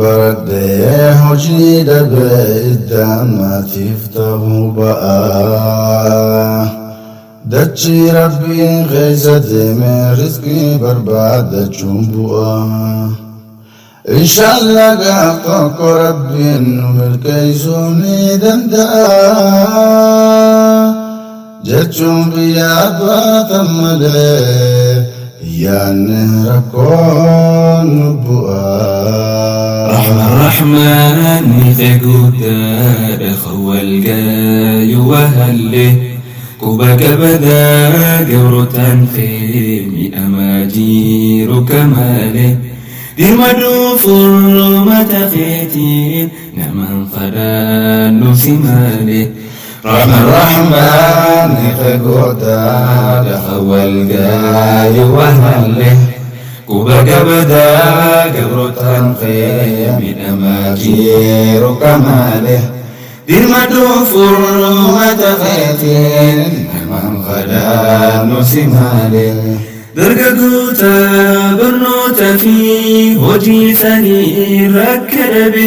An baradhee hojii dhabee iddaa maatiif ta'uu ba'aa. Dachii Rabbiin keessa deemee rizqii barbaadachuun bu'aa. Inshallah gaaf tokko Rabbiin nu milkeessuu ni danda'a. Jechuun biyya baatan malee yaanne rakkoon nu bu'aa. رحمن رحمن guddaadha khawalgaayu wahalle quba qabadaa gabrotaan kee miidhamaa jiru kamaale dirmaduu furmata keetiin naman kadhaannu si maale. رحمن رحمن guddaadha khawalgaayu wahalle quba qabadaa gabrotaan kee miidhamaa jiru kamaale dirmaduu furmata keetiin naman kadhaannu si maale. Dargaggoota barnoota fi hojii isaanii rakka dhabe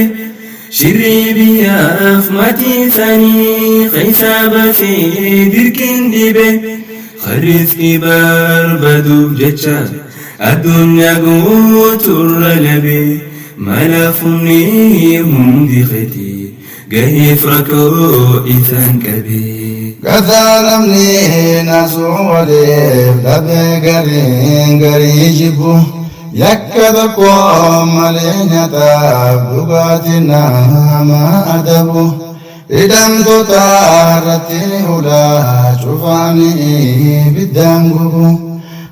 shirrii biyyaaf maatii isaanii keessaa baasee dirqiin dhibe rizqii barbaaduuf jecha addunyaa guutuurra labe malaafumni hundi keetii gaheef rakkoo isaan qabe. Gataa namni naasuu waliif dhabee gariin garii jibbu yakka tokko malee nyaataaf dhugaatii nama adabu hidhamtoota irratti hulaa cufaanii ibiddaan gubu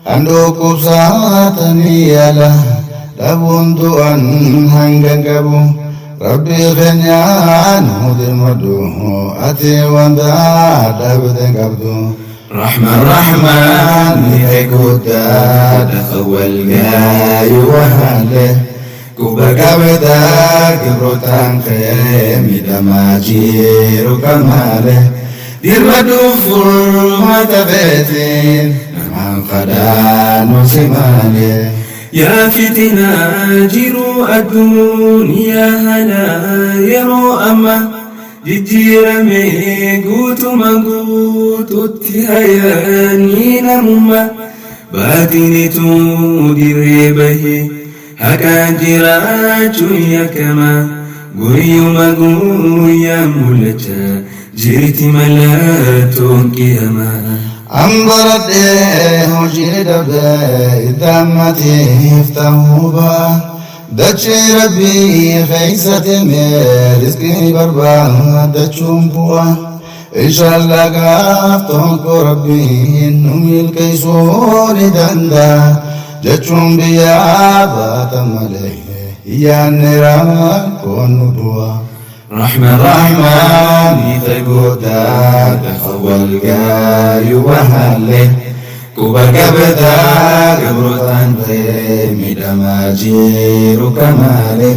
kan dhukkubsatanii yaala dhabuun du'an hanga qabu. Rabbi keenyaa nu dirmadhu ati wanta dhabde qabdu. رحمن رحمن guddaadha khawalgaayu wahalle quba qabadaa gabrotaan kee miidhamaa jiru kamaale dirmaduu furmata keetiin namaan kadhaannu si maale. Yaa fitinaa jiru addunyaa hana yeroo amma jijjiirame guutuma guututti hayaanii namummaa baatinitu dirree bahe haqaan jiraachuun yakkama guyyuma guyyaan mul'achaa jirti mallattoon qiyamaa. An baradhee hojii dhabee iddaa maatiif ta'uu ba'a. Dachii Rabbii keessa deemee rizqii barbaadachuun bu'a. Inshallah gaaf tokko Rabbiin nu milkeessuu ni danda'a. Jechuun biyya baatan malee yaanne rakkoon nu bu'a. رحمن رحمن guddaadha khawalgaayu wahalle quba qabadaa gabrotaan kee miidhamaa jiru kamaale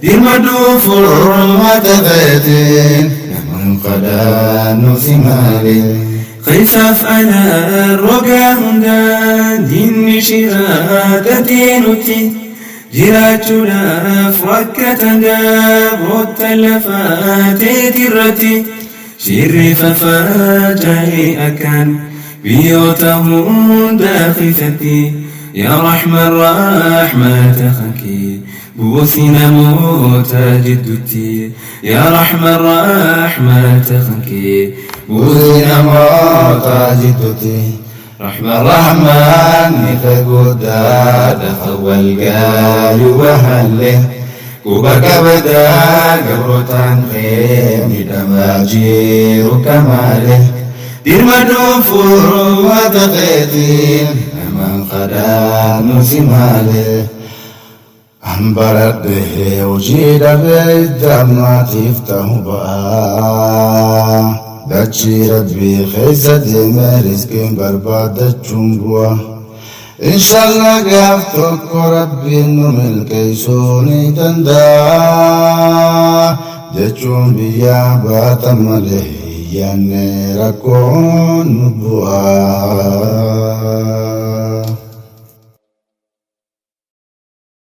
dirmaduu furmata keetiin naman kadhaannu si maale. Keessaaf alaa rogaa hundaan diinni shiraa nutti jiraachuudhaaf rakkatan gabroota lafaa teetirratti shirri faffaca'ee akkaan biyyoota hundaa keessatti yaa Rahman rahmata kee buusi namoota jidduutti yaa Rahman rahmata kee buusi namoota jidduutti. رحمن رحمن guddaadha khawalgaayu wahalle quba qabadaa gabrotaan kee miidhamaa jiru kamaale dirmaduu furmata keetiin naman kadhaannu si maale. An baradhee hojii dhabee iddaa maatiif ta'uu ba'a. Dachii Rabbii keessa deemee rizqiin barbaadachuun bu'a. Inshallah gaaf tokko Rabbiin nu milkeessuu ni danda'a. Jechuun biyya baatan malee yaanne rakkoon nu bu'a.